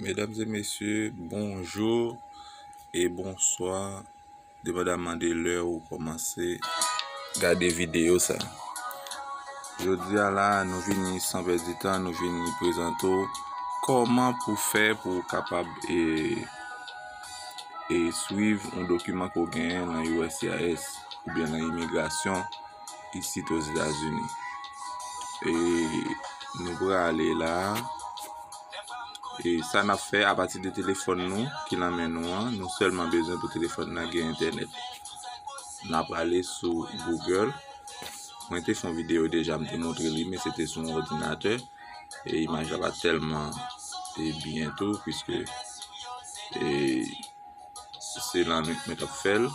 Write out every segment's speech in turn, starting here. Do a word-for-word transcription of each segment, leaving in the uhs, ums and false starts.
Medam e mesye, bonjou e bonswa, depandaman de lè ou kòmanse gade videyo sa. Jodi a la, nou vini san pèdi tan, nou vini prezante w kòman pou fè pou w kapab e, e swiv yon dokiman ke w genyen nan U S C I S oubyen nan imigrasyon isit Ozetazini. E nou prale la. E sa n ap fè apati de telefòn nou ki nan men nou an, nou sèlman bezwen pou telefòn nan gen entènèt. N ap ale sou Google. Mwen te fè yon videyo deja, m te montre li, men se te sou yon òdinatè. E imaj la pa tèlman e byen tou, piske e se lannwit mwen t ap fè l.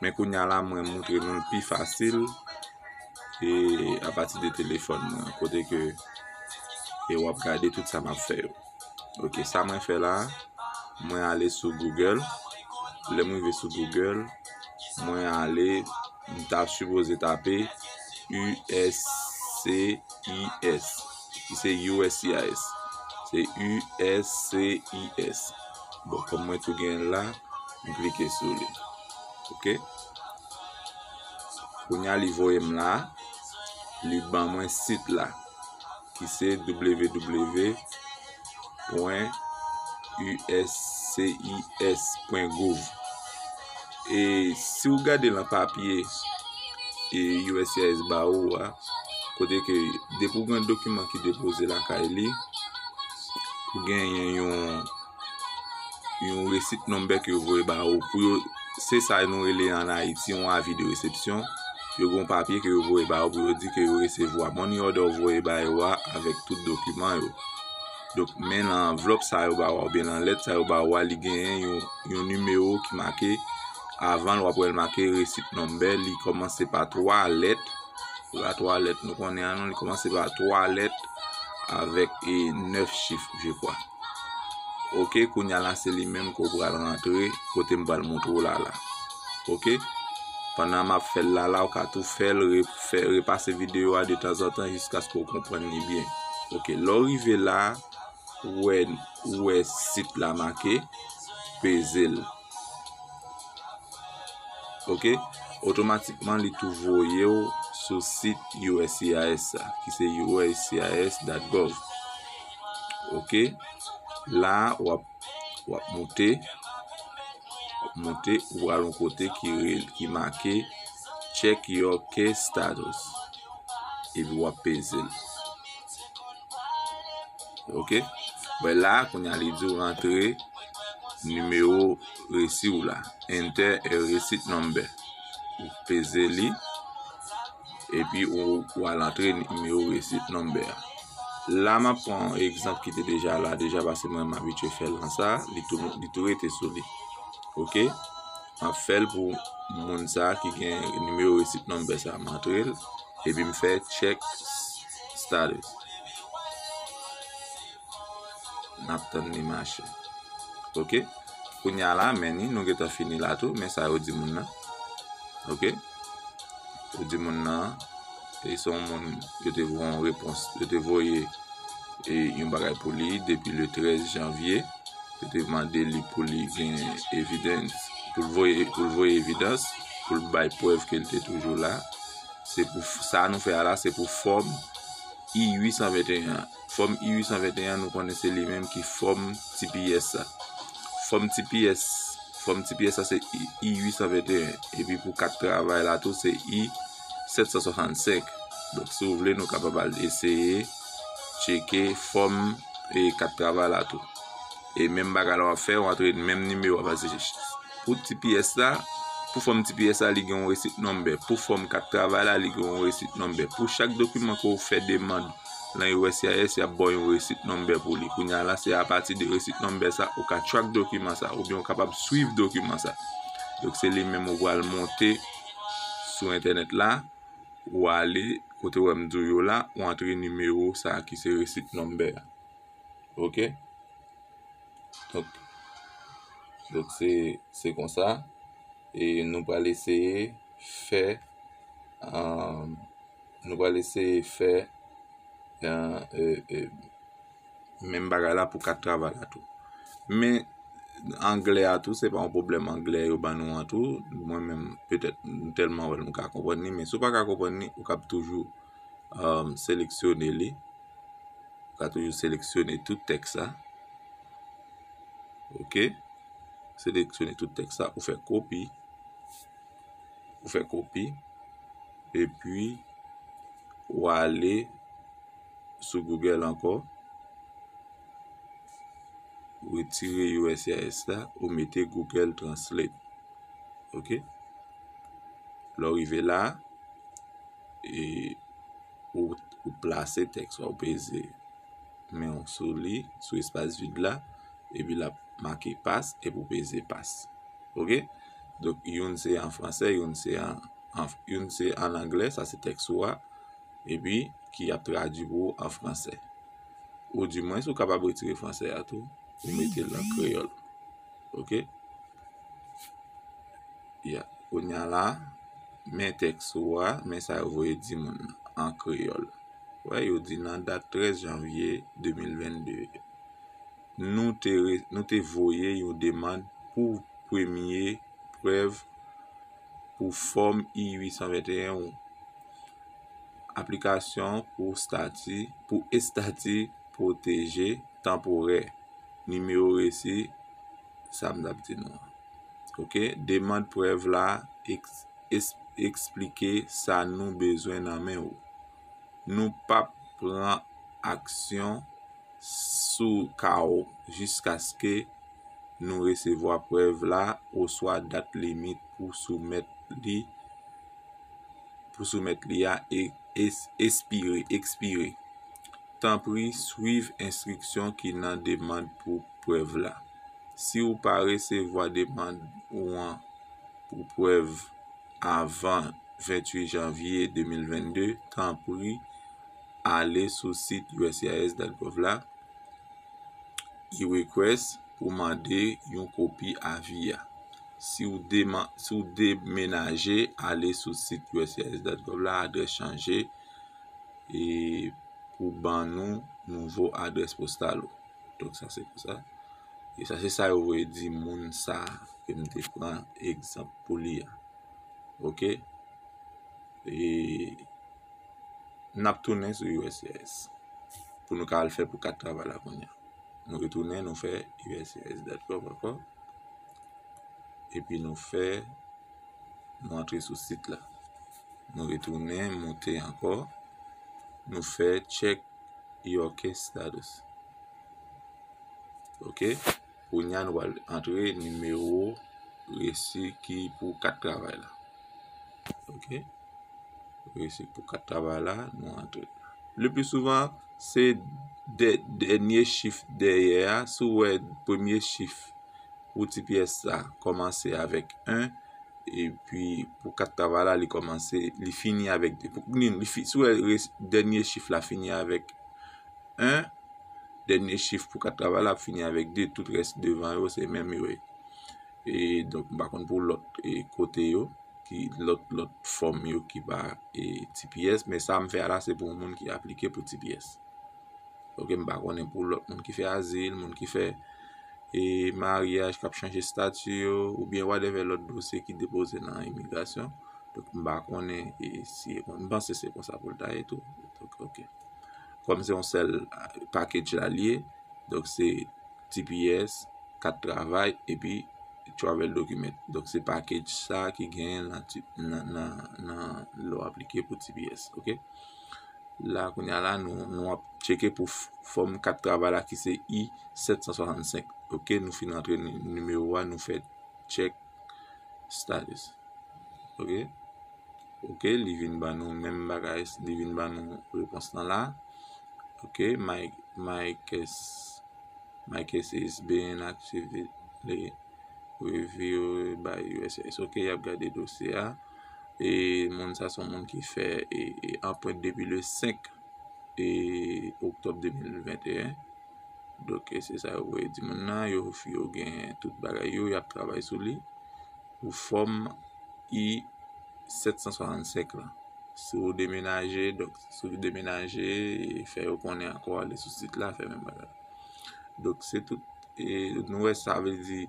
Men kounye a la, mwen montre nou l pi fasil e apati de telefòn mwen, kote ke e w ap gade tout sa m ap fè yo. Ok, sa mwen fè la, mwen ale sou Google. Lè m rive sou Google, mwen ale, m ta sipoze tape U S C I S, ki se U S C I S. Se U S C I S. Bon, kòm mwen tou gen l la, m klike sou li. Ok? Kounye a li voye m la, li ban mwen sit la, ki se W W W pwen U S C I S pwen gouv. E si w gade lan papye e U S C I S ba ou a, kote ke depi w gen dokiman ki depoze lakay li, ou genyen yon, yon receipt number ke yo voye ba ou. Pou yo, se sa nou rele an Ayiti yon avi de resepsyon. Yo gen yon papye ke yo voye ba ou pou yo di ke yo resevwa money order ou voye ba yo a avèk tout dokiman yo. Donk, men nan anvlòp sa yo ba ou a, oubyen nan lèt sa yo ba ou a, li genyen yon, yon nimewo ki make, avan l w ap wè l make receipt number, li kòmanse pa twa lèt. Se pa twa lèt nou konnen an non, li kòmanse pa twa lèt avèk e nèf chif, je kwa. Ok, kounye a la se li menm ke w pral rantre kote m pral montre w la la. Ok? Pandan m ap fè l la la, ou ka tou fè l, refè, repase videyo a detanzantan jiskaske w konprann li byen. Ok, lè w rive la, ou wè, ou wè sit la make, peze l. Ok? Otomatikman, li tou voye w sou sit U S C I S sa, ki se U S C I S dot gov. Ok? La, w ap, w ap moute, w ap moute, ou pral yon kote ki re-, ki make Check your case status. Epi w ap peze l. Ok? Wè la, kounye a li di w rantre nimewo resi w la. Enter a receipt number. Ou peze li. Epi ou, ou al antre nimewo receipt number a. La, m ap pran yon egzanp ki te deja la, deja pase mwen m abitye fè l konsa, li tou, li tou rete sou li. Ok? M ap fè l pou moun sa ki gen nimewo receipt number sa, m antre l, epi m fè check status. N ap tann li mache. Ok? Kounye a la, men ni, nou gentan fini la tou, men sa yo di moun nan. Ok? Yo di moun nan, e se yon moun, yo te voye yon repons, yo te voye e yon bagay pou li depi le trèz janvye. Yo te mande li pou li gen evidence, pou l voye, pou l voye evidans, pou l bay prèv ke l te toujou la. Se pou f-, sa nou fè a la, se pou fòm I uit san venteyen an. Fòm I uit san venteyen an, nou konnen se li menm ki fòm T P S sa. Fòm T P S, fòm T P S sa se I, I uit san venteyen. Epi pou kat travay la tou, se I sèt san swasannsenk. Donk, si w vle, nou kapab al eseye tcheke fòm e kat travay la tou. E menm bagay la w ap fè, w antre menm nimewo a, paske pou T P S la, pou fòm T P S la, li gen yon receipt number. Pou fòm kat travay la, li gen yon receipt number. Pou chak dokiman ke w fè demann nan U S C I S, y ap ba w yon receipt number pou li. Kounye a la, se apati de receipt number sa, ou ka track dokiman sa, oubyen ou kapab swiv dokiman sa. Donk, se li menm ou pral monte sou entènèt la, ou ale kote w wè m di w yo la, ou antre nimewo sa ki se receipt number a. Ok? Donk, donk se, se konsa. E nou pral eseye fè, um, nou pral eseye fè, uh, e, e, menm bagay la pou kat travay la tou. Men anglè a tou, se pa yon pwoblèm anglè yo ban nou an tou. Mwen menm, petèt, m tèlman wè l, m ka konprann li, men si w pa ka konprann li, ou kab toujou um, seleksyone li. Ou ka toujou seleksyone tout tèks la. Ok? Seleksyone tout tèks la, ou fè kopi. Ou fè kopi. Epi, ou ale sou Google ankò. Ou retire U S C I S la, ou mete Google Translate. Ok? Lè w rive la, e ou, ou plase tèks la, ou peze men w sou li, sou espas vid la, epi l ap make pas, epi ou peze pas. Ok? Donk, youn se an fransè, youn se an, an, youn se an anglè, sa se tèks ou a, epi ki ap tradui pou ou an fransè. Ou di mwens, ou kapab retire fransè a tou, ou mete l an kreyòl. Ok? Ya, kounye a la, men tèks ou a, men sa yo voye di moun an kreyòl. Wè, yo di nan dat trèz janvye de mil vennde, nou te, re- nou te voye yon demann pou premye prèv pou fòm I uit san venteyen ou aplikasyon pou estati, pou estati pwoteje tanporè, nimewo resi, sa m t ap di nou an. Ok, demann prèv la eks- es- eksplike sa nou bezwen nan men ou. Nou p ap pran aksyon sou ka w jiskaske nou resevwa prèv la oswa dat limit pou soumèt li, pou soumèt li a e- es- espire, ekspire. Tanpri, swiv enstriksyon ki nan demann pou prèv la. Si w pa resevwa demann ou an pou prèv avan venntuit janvye de mil vennde, tanpri ale sou sit U S C I S dot gov la, e-request, pou mande yon kopi avi a. Si w deman- si w demenaje, ale sou sit U S C I S dot gov la, adrès chanje, e pou ban nou nouvo adrès postal ou. Donk, sa se pou sa. E sa se sa yo voye di moun sa ke m te pran egzanp pou li a. Ok? E n ap tounen sou U S C I S pou nou ka al fè pou kat travay la kounye a. Nou retounen, nou fè U S C I S dot gov ankò. Epi nou fè, nou antre sou sit la. Nou retounen, moute ankò. Nou fè check your case status. Ok? Kounye a, nou pral antre nimewo resi ki pou kat travay la. Ok? Resi pou kat travay la, nou antre. Le pli souvan, se dè- dènye chif dèyè a. Si w wè premye chif pou T P S la kòmanse avèk en, epi pou kat travay la, li kòmanse, li fini avèk de. Pou, li, li fi- si w wè res- dènye chif la fini avèk en, dènye chif pou kat travay la ap fini avèk de, tout rès devan yo se menm yo ye. E donk, m pa konn pou lòt e, kote yo, ki lòt, lòt fòm yo ki pa e, T P S, men sa m fè a la, se pou yon moun ki aplike pou T P S. Ok, m pa konnen pou lòt moun ki fè azil, moun ki fè e, maryaj, k ap chanje estati yo, oubyen whatever lòt dosye ki depoze nan imigrasyon. Donk, m pa konnen e, si, m panse se konsa pou l ta ye tou. Donk, ok. Kòm se yon sèl a, package la l ye, donk se T P S, kat travay, epi travel document. Donk, se package sa ki genyen nan, ti- nan, nan, nan lè w aplike pou T P S, ok? La, kounye a la, nou, nou ap tcheke pou f- fòm kat travay la ki se I sèt san swasannsenk. Ok, nou fin rantre ni- nimewo a, nou fè check status. Ok? Ok, li vin ban nou menm bagay, li vin ban nou repons lan la. Ok, my, my case, my case is being actively reviewed by U S C I S. Ok, y ap gade dosye a. E moun sa se yon moun ki fè e, e, anprent depi le senk e, oktòb de mil venteyen. Donk, e se sa yo voye di moun nan, yo, yo gen tout bagay yo, y ap travay sou li. Pou fòm I sèt san swasannsenk lan. Si w demenaje, donk, si w demenaje, fè yo konnen ankò, ale sou sit la, fè menm bagay. Donk, se tout E nou wè sa vle di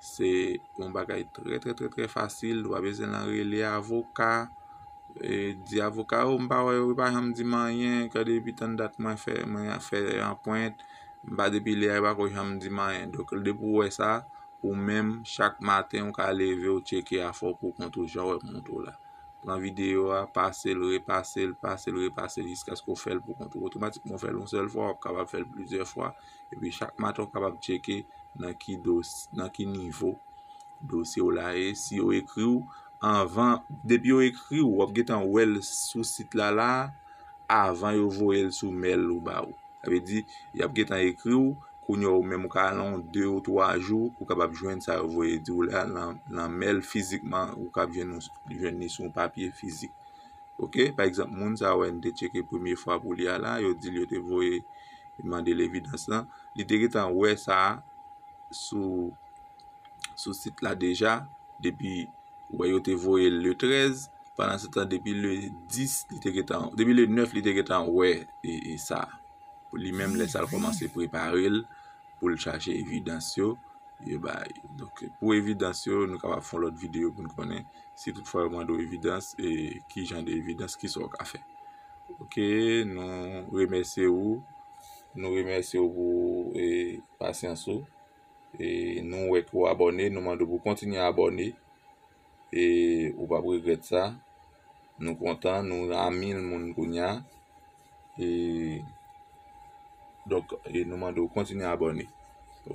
se yon bagay trè, trè, trè, trè fasil. Ou pa bezwen nan rele avoka. E di avoka, "O, m pa wè yo, yo pa janm di m anyen. Gade, depi tann dat mwen fè, mwen fè anprent. M pa depi lè a, yo pako janm di m anyen." Donk, depi w wè sa, ou menm, chak maten, ou ka leve, ou tcheke afè w pou kont ou, jan w wè m montre w la. Pran videyo a, pase l, repase l, pase l, repase l, jiskaske w fè l pou kont ou. Otomatikman, w fè l yon sèl fwa, w ap kapab fè l plizyè fwa. Epi, chak maten, w kapab tcheke nan ki dos-, nan ki nivo dosye w la ye. Si yo ekri w anvan, depi yo ekri w, w ap gentan wè l sou sit la la, avan yo voye l sou mèl ou ba ou. Sa vle di, y ap gentan ekri w, kounye a ou menm ou ka al nan de ou twa jou, ou kapab jwenn sa yo voye di w la nan, nan mèl fizikman, ou kapab jwenn, jwenn li sou yon papye fizik. Oke? Pa egzanp, moun sa a wè n te tcheke premye fwa pou li a la, yo di l yo te voye mande l evidans lan, li te gentan wè sa a sou, sou sit la deja, depi, ou wè yo te voye l le trèz, pandan se tan depi le dis, li te gentan, depi le nèf, li te gentan wè e, e sa. Pou li menm, lè sa l kòmanse prepare l pou l chache evidans yo, yo bay. Donk, pou evidans yo, nou kapab fè yon lòt videyo pou n konnen si toutfwa yo mande w evidans, e ki jan de evidans, ki sa w ka fè. Oke, nou remèsye ou. Nou remèsye ou pou, e, pasyans ou. E nou wè ke w abòne, nou mande w pou kontinye abòne. E ou p ap regrèt sa. Nou kontan, nou a mil moun kounye a. E, donk, e nou mande w kontinye abòne.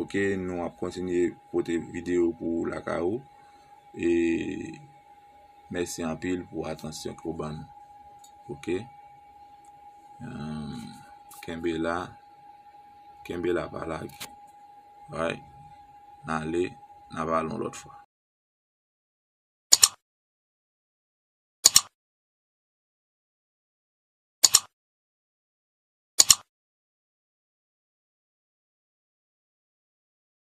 Oke, nou ap kontinye pote videyo pou ou lakay ou. E mèsi anpil pou atansyon ke w ban nou. Oke? Em, kenbe la. Kenbe la, pa lage. Alright. N ale, n a pale yon lòt fwa.